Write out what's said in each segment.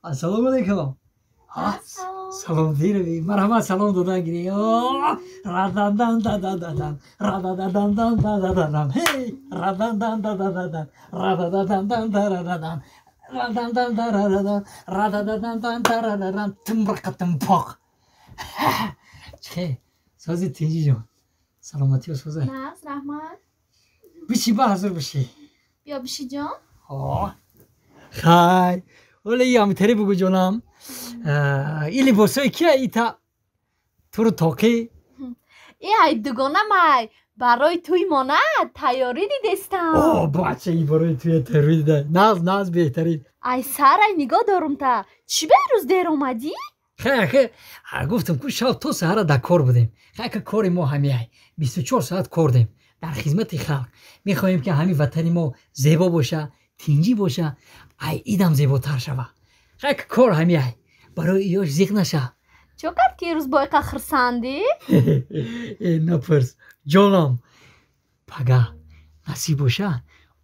Ассалому алайкум. Салом дирви. Марҳамат, салом додан гири. Радан дан да да дан. Рададан дан да да дан. Ҳей, радан дан да да дан. Рададан дан да да дан. Радан дан да да дан. Рададан дан да да дан. Тумбрақатым поқ. Чӣ? Сози тинҷи ҷон. Саломатӣ соза. Наз, раҳмат. Биши ба ҳазур биши. Биё биши ҷон. Хай. Оле ямтари бугу ҷонам. И либосои кия ита туру тоқӣ? И ай дугонамай. Барои туй мона тайёрӣ дидестам. О, бача, и барои туя тайёрӣ дида. Наз, наз беҳтарин. Ай сарай нигоҳ дорум та. Чӣ берӯз дер омадӣ? Хай, хай, гуфтам ку шаб то саҳара дар кор будем. Хай, ка кори мо ҳамияй. 24 соат кор дем. Дар хизмати халқ. Мехоҳем ки ҳамин ватани мо зебо боша, тинҷӣ боша, ай идам зеботар шава. Хай, ка кор ҳамияй. Барои иёш зиқ наша. Чо кард ки ирӯз бо иқа хурсандӣ? Э, напурс. Ҷонам. Пага насиб боша,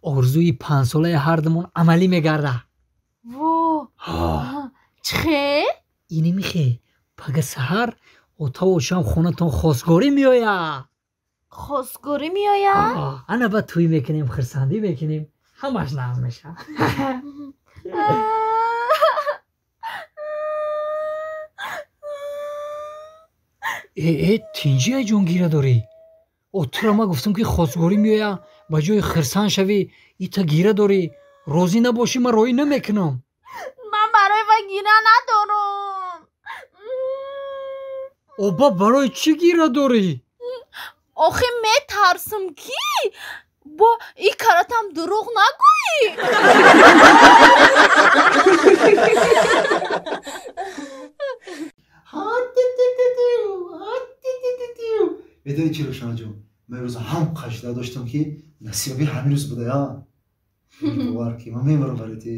орзуи панҷсолаи ҳардумон амалӣ мегарда. Во! Чӣ хел? Ини михе. Пага саҳар отаву очам хонатон хостгорӣ меояд. Хостгорӣ меояд? Ана баъд тӯй мекунем, хурсандӣ мекунем. Ҳамаш нағз мешавад. Э, э, тинҷи ай ҷон гира дорӣ? О, тура ман гуфтам ки хостгорӣ меоя, ба ҷои хирсанд шавӣ, ита гира дорӣ. Розӣ набошӣ, ман роҳӣ намекунам. Ман барои вай гира надорам. Оба, барои чӣ гира дорӣ? Охи метарсам ки бо и каратам дурӯғ нагӯӣ. Медонӣ чӣ, Рӯшанаҷон? Ман имрӯз ҳам қашда доштам ки насиби ҳамин рӯз будая. Бовар ки ман мемирам барои ти.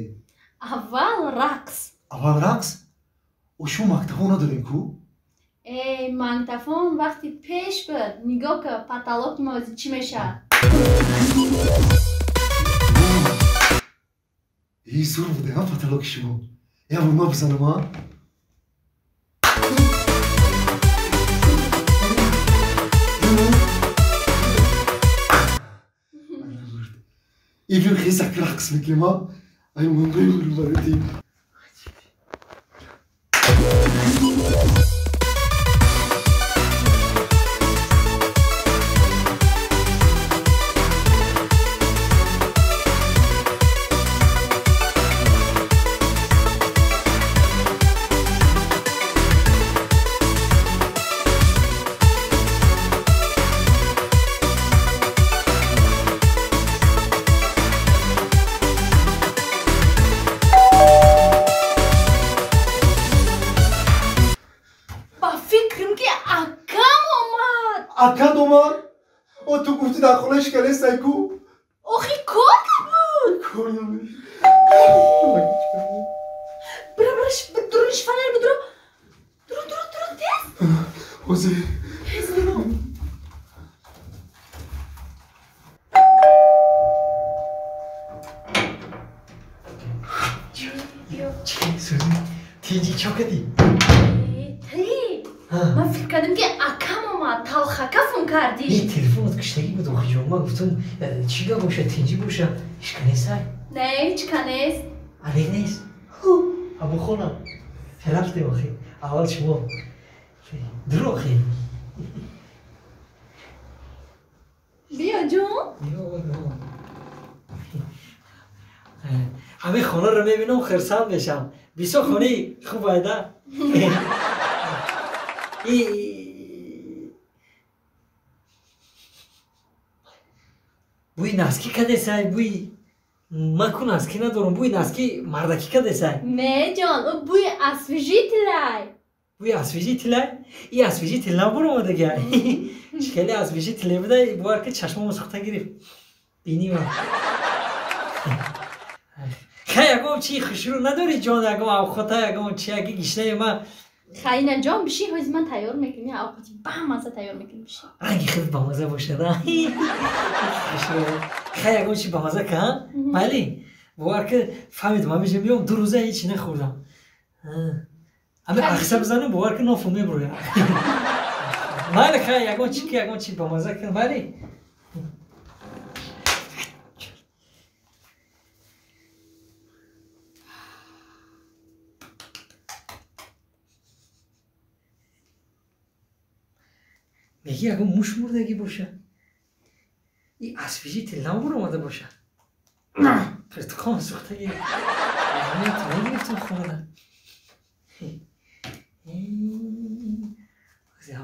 Аввал рақс. Аввал рақс? О, шумо мактафон надорем ку? Эй, мактафон вақти пеш буд. Нигоҳ ка, потолоки мо чӣ мешавад. И зур буда, потолоки шумо. Я бо ма бизанам, а? Ибн хисак рақс мекунем, а? Ай, ман мемирам барои ти. Акат омад? О, ту гуфтӣ дар хона шиканестай ку? Охи кор набуд. Кор набуд. Бира, бира, дуруни шифонер будро. Дуру, дуру, дуру, тез. Ҳозир. Тез дуру. Чӣ сӯзи? Тинҷи чо кардӣ? Ти. Ман фикр кардам ки акам омад, талхака фун кардӣ. И телефонат киштагӣ буд охи ҷон. Ман гуфтам чӣ гап боша, тинҷӣ боша, ҳичка нестай? Не, ҳичка нест. Алек нест? Абу хонам. Рафтем охи. Аввал шумо. Дур охи. Биё ҷон. Ҳамин хонаро мебинам, хирсанд мешавам. Бисёр хонаи хуб айда. И бӯи наски кадесай, бӯи ман ку наски надорам, бӯи наски мардакӣ кадесай. Не ҷон, ӯ бӯи освежителай. Бӯи освежителай? И освежител набуромадага. Чӣ хеле освежителе буда, бовар ки чашмамо сӯхта гирифт. Бинима. Хай, ягон чи хушрӯ надорӣ ҷон, ягон авхота, ягон чи, яки гишнаи ман Хайна ҷон биши, ҳози ман тайёр мекунем, овқати бамаза тайёр мекунем биши. Ранги хеле бамаза бошад, а? Хай ягон чи бамаза ка, майли? Бовар ки фаҳмидам, ҳамеша меом 2 рӯза ҳеч нахӯрдам. Ҳаме ахса бизанам, бовар ки нофу мебурӯям. Майли, хай ягон чи ки ягон чи бамаза кун, майли? Меги ягон муш мурдагӣ боша? И асвижител набуромада боша? Пиртуқон сӯхтагӣ. Мегирифтам хонада.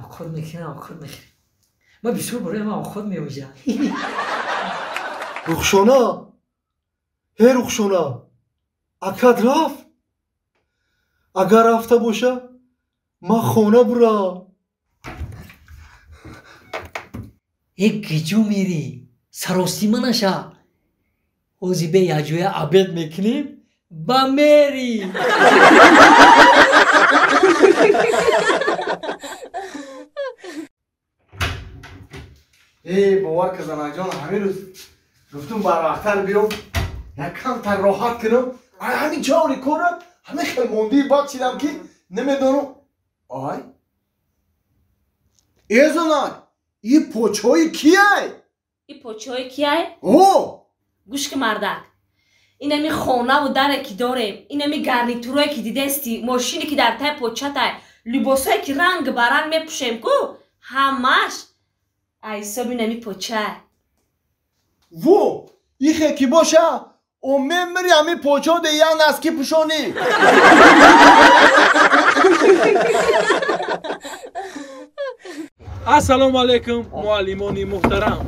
Овқот мекунам, овқот мехӯрем. Ман бисёр бораи ман овқот меоҷам. Рухшона! Ҳе Рухшона! Акат рафт? Агар рафта боша, ман хона бурам. Э киҷо мерӣ? Саросима наша. Ҳози бе якҷоя обед мекунем, ба мерӣ. Э бовар ки занаҷон, ҳамин рӯз гуфтум барвақттар биём, якамтар роҳат кунам. Ай ҳамин ҷаври кора ҳамин хел мондии бад шидам ки намедонам. Ай э занак, и почои кияй? И почои кияй? О! Гӯш ки мардак. Инами хонаву даре ки дорем, инами гарнитурое ки дидести, мошине ки дар таи початай, либосое ки ранг ба ранг мепӯшем ку, ҳамаш ай ҳисоби инами почай. Во! Ихе ки боша, о мемири ҳами почо де як наски пӯшонӣ. Ассалому алайкум, муаллимони муҳтарам.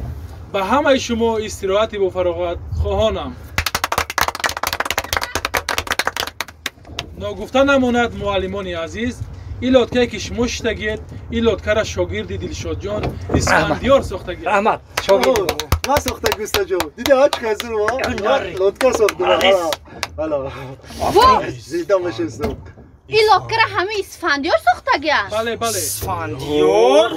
Ба ҳамаи шумо истироҳати бофароғат хоҳонам. Ногуфта намонад, муаллимони азиз, ин лодкае ки шумо шиштагиед, ин лодкара шогирди Дилшодҷон Исфандиёр сохтагиед. Раҳмат, шогирди ман сохтаг, устаҷон. Диди ҳа чӣ қадр лодка сохтам. Ҳала. Зинда бошед, устод. Ин лодкара ҳама Исфандиёр сохтагиаст? Бале, бале. Исфандиёр?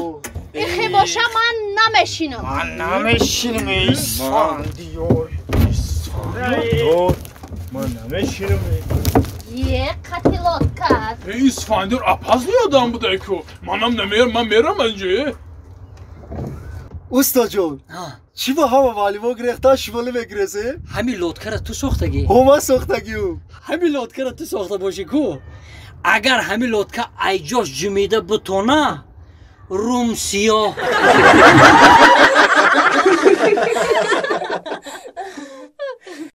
Ихе боша ман намешинам. Ман намешинам, Исфандиёр. Исфандиёр. Ман намешинам. Е, қати лодка. Исфандиёр опасный одам буда ку. Манам намерам, ман мерам анҷо. Устаҷон, чӣ ба ҳама муаллимо гирехта шумолӣ мегиресе? Ҳамин лодкара ту сохтагӣ? Ҳо, ман сохтагиюм. Ҳамин лодкара ту сохта бошӣ ку? Агар ҳамин лодка айҷош ҷумида бутона, рум сиёҳ.